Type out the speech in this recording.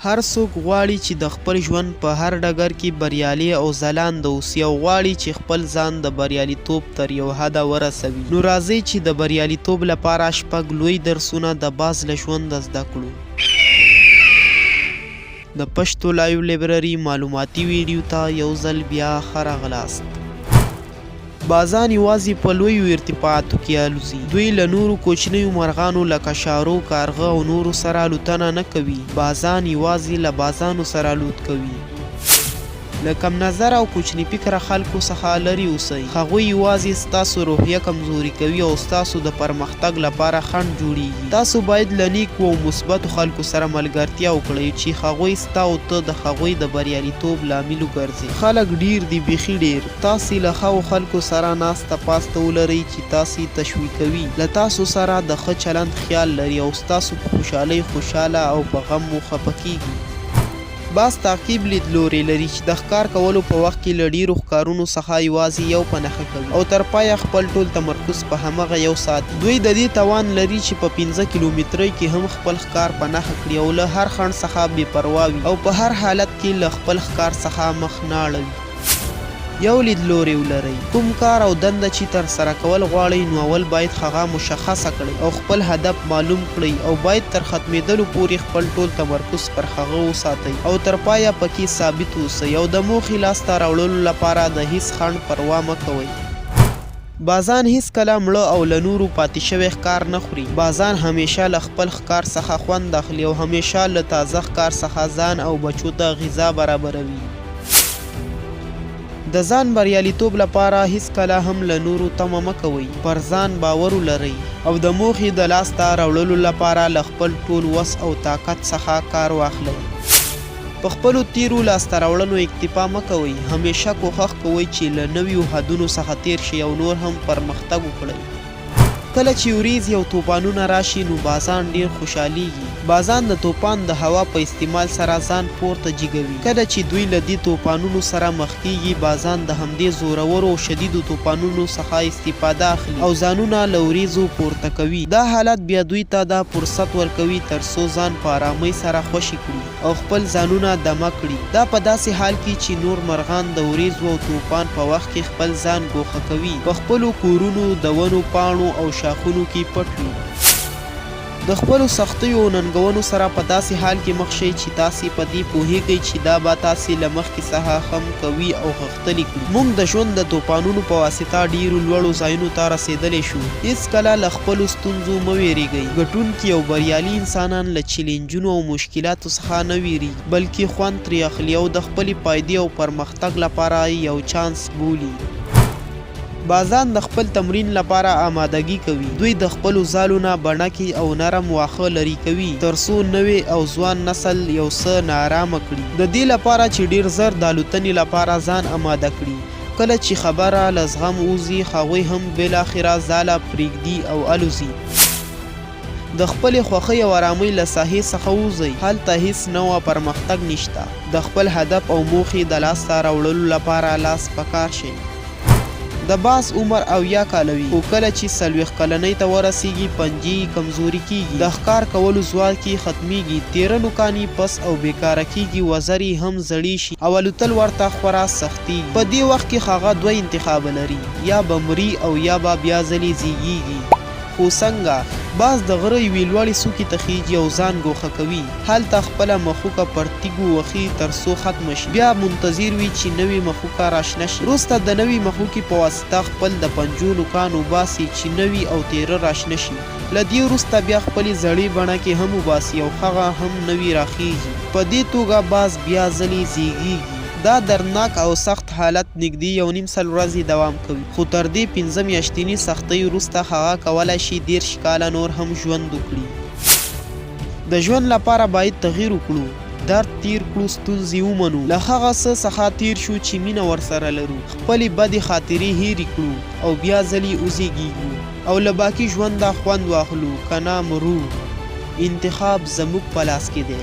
هر څوک غواړي چې د خپل ژوند په هر ډګر کې بریالی او ځلانده اوسي او غواړي چې خپل ځان د بریالیتوب تر یو حده ورسوي. نو راځئ چې د بریالیتوب لپاره شپږ لوی درسونه د باز له ژونده زده کړو. د پښتو لایو لایبرري معلوماتي ویډیو ته یو ځل بیا ښه راغلاست. بازان یوازې په لویو ارتفاعاتو کې الوزي. دوی له نورو کوچنیو مرغانو لکه شارو، کارغه او نورو سره الوتنه نه کوي. بازان یوازې له بازانو سره الوت کوي. له کم نظره او کوچني فکره خلکو څخه لرې اوسئ. هغوی یوازې ستاسو روحیه کمزوري کوي او ستاسو د پرمختګ لپاره خنډ جوړیږي. تاسو باید له نیکو او مثبتو خلکو سره ملګرتیا وکړئ چې هغوی ستا او ته د هغوی د بریالیتوب لامل وګرځې. خلک ډیر دي، بیخي ډیر. تاسي له هغو خلکو سره ناسته پاسته ولرئ چي تاسي تشویقوي، له تاسو سره د ښه چلند خیال لري او ستاسو په خوشحالۍ خوشحاله او په غم مو خپه کیږي. باز تعقیب لیدلوری لري چې د ښکار کولو په وخت کې له ډیرو ښکارونو څخه یوازې یو په نښه کوي او تر پایه خپل ټول تمرکز په همغه یو ساتي. دوی د دې توان لري چې په پنځه کیلومترۍ کې هم خپل ښکار په نښه کړي او له هر خنډ څخه بې پروا وي او په هر حالت کې له خپل ښکار څخه مخ نه اړوي. یو لیدلوری ولرئ. کوم کار او دنده چی ترسره کول غواړئ نو اول باید هغه مشخصه کړئ او خپل هدف معلوم کړئ او باید تر ختمیدلو پوری خپل ټول تمرکز پر هغه وساتئ او تر پایه پکی ثابت اوسئ او د موخی لاسته راوړلو لپاره د هیڅ خنډ پروا مه کوئ. بازان هیڅکله مړه او له نورو پاتې شوی ښکار نه خوري. بازان همیشه له خپل ښکار څخه خوند اخلي او همیشه له تازه ښکار څخه ځان او بچو ته غذا برابروي. د ځان بریالیتوب لپاره هیڅکله هم له نورو تمه مه کوئ، پر ځان باور ولرئ او د موخې د لاسته راوړلو لپاره له خپل ټول وس او طاقت څخه کار واخلئ. په خپلو تېرو لاسته راوړنو اکتفا مه کوئ، همېشه کوښښ کوئ چې له نویو حدونو څخه تېر شئ او نور هم پرمختګ وکړئ. کله چې ورېځې او توپانونه راشي نو بازان ډېر خوشحالېږي. بازان د توپان د هوا په استعمال سره ځان پورته جګوي. کله چې دوی له دې توپانونو سره مخ کېږي، بازان د همدې زورورو او شدیدو توپانونو څخه استفاده اخلي او ځانونه له ورېځو پورته کوي. دا حالت بیا دوی ته دا فرصت ورکوي تر څو ځان په ارامۍ سره خوشې کړي. او خپل ځانونه دمه کړي. دا په داسې حال کې چې نور مرغان د ورېځو او توپان په وخت کې خپل ځان ګوښه کوي، په خپلو کورونو، د ونو پاڼو او شاخونو کې پټ وي. د خپلو سختیو او ننګونو سره په داسې حال کې مخ شئ چې تاسې په دې پوهېږئ چې دا به تاسې له مخکې څخه هم قوي او غښتلي کړي. موږ د ژوند د توپانونو په واسطه ډېرو لوړو ځایونو ته رسېدلی شو. هېڅکله له خپلو ستونزو مه وېرېږئ. ګټونکي او بریالي انسانان له چیلنجونو او مشکلاتو څخه نه وېرېږي، بلکې خوند ترې اخلي او د خپلې پایدې او پرمختګ لپاره یې یو چانس بولي. بازان د خپل تمرین لپاره آمادګي کوي. دوی د خپلو ځالو نه بڼکې او نرم واښه لرې کوي، تر څو نوی او ځوان نسل یو څه ناارامه کړي. د دې لپاره چې ډېر زر د الوتنې لپاره ځان اماده کړي. کله چې خبره له زغم ووځي، هغوی هم بالاخره ځاله پرېږدي او الوځي. د خپلې خوښۍ او ارامۍ له ساحې څخه ووځئ، هلته هېڅ نوع پرمختګ نشته. د خپل هدف او موخې د لاسته راوړلو لپاره لاس په کار شئ. د باز عمر 70 کاله وي، خو کله چې 40 کلنۍ ته ورسېږي، پنجې یې کمزورې کېږي، د ښکار کولو ځواک یې ختمېږي، تېره نوکان یې پس او بېکاره کېږي، وزرې یې هم زړې شي او الوتل ورته خورا سختېږي. په دې وخت کې هغه دوه انتخابه لري، یا به مري او یا به بیا ځلې زېږېږي. خو څنګه؟ باز د غره یوې لوړې څوکې ته خېژي او ځان ګوښه کوي. هلته خپله مښوکه پر تیږو وښي تر څو ختمه شي. بیا منتظر وي چې نوې مښوکه راشنه شي. وروسته د نوې مښوکې په واسطه خپل د پنجو نوکان وباسي چې نوي او تېره راشنه شي. له دې وروسته بیا خپلې زړې بڼکې هم وباسي او هغه هم نوي راخېژي. په دې توګه باز بیا ځلې زېږېږي. دا دردناک او سخت حالت نږدې یو نیم سل ورځې دوام کوي، خو تر دې پنځه میاشتني سختۍ وروسته هغه کولای شي 30 کاله نور هم ژوند وکړي. د ژوند لپاره باید تغیر وکړو، درد تیر کړو، ستونزې ومنو، له هغه څه څخه تیر شو چې مینه ورسره لرو، خپلې بدې خاطرې هیرې کړو او بیا ځلې وزیږیږو او له باقي ژونده خوند واخلو، که نه مرو. انتخاب زموږ په لاس کې دی.